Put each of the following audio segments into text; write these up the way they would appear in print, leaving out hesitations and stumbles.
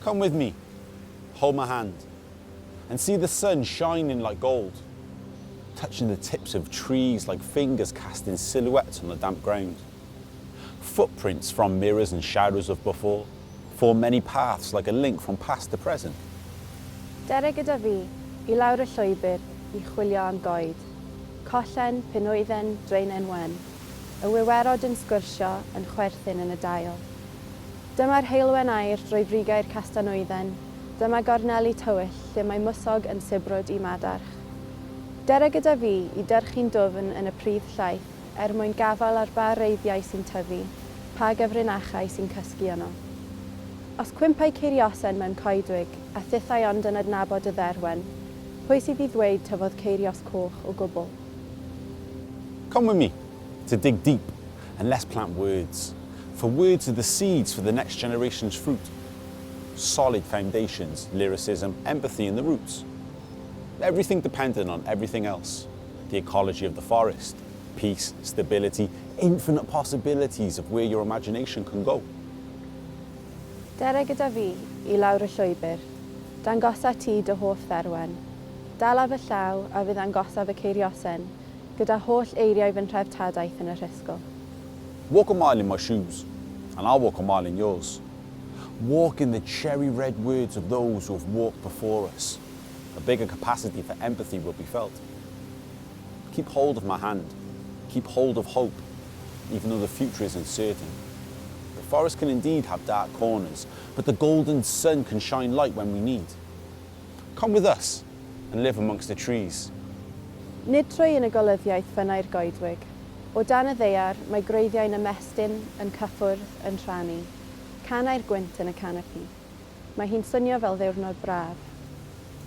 Come with me, hold my hand, and see the sun shining like gold, touching the tips of trees like fingers casting silhouettes on the damp ground. Footprints from mirrors and shadows of before form many paths like a link from past to present. Dere gyda fi, i lawr y llwybr, i chwilio am goed. Collen, pinwydden, draenen wen. Y wiwerod yn sgwrsio, yn chwerthin yn y dail. Dyma'r heulwen aur drwy frigau'r castanwydden, dyma gorneli tywyll lle mae mwsog yn sibrwd i madarch. Dere gyda fi i dyrchu'n dwfn yn y pridd llaith er mwyn gafael ar ba wreiddiau sy'n tyfu, pa gyfrinachau sy'n cysgu yno. Os cwympai ceiriosen mewn coedwig, a thithau ond yn adnabod y dderwen, pwy sydd i ddweud tyfodd ceirios coch o gwbl? Come with me to dig deep and let's plant words. For words are the seeds for the next generation's fruit. Solid foundations, lyricism, empathy and the roots. Everything dependent on everything else. The ecology of the forest, peace, stability, infinite possibilities of where your imagination can go. Dere gyda fi i lawr y llwybr. Dangosa ti dy hoff dderwen. Dala fy llaw a fe ddangosaf y ceiriosen gyda holl eiriau fy nhreftadaeth yn y rhisgl. Walk a mile in my shoes, and I'll walk a mile in yours. Walk in the cherry red words of those who have walked before us. A bigger capacity for empathy will be felt. Keep hold of my hand. Keep hold of hope, even though the future is uncertain. The forest can indeed have dark corners, but the golden sun can shine light when we need. Come with us and live amongst the trees. Nid trwy unigolyddiaeth ffynnai'r goedwig. O dan y ddaear, mae gwreiddiau'n ymestyn, yn cyffwrdd, yn rhannu. Canai'r gwynt yn y canopi. Mae hi'n swnio fel ddiwrnod braf.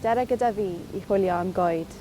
Dere gyda fi i chwilio am goed.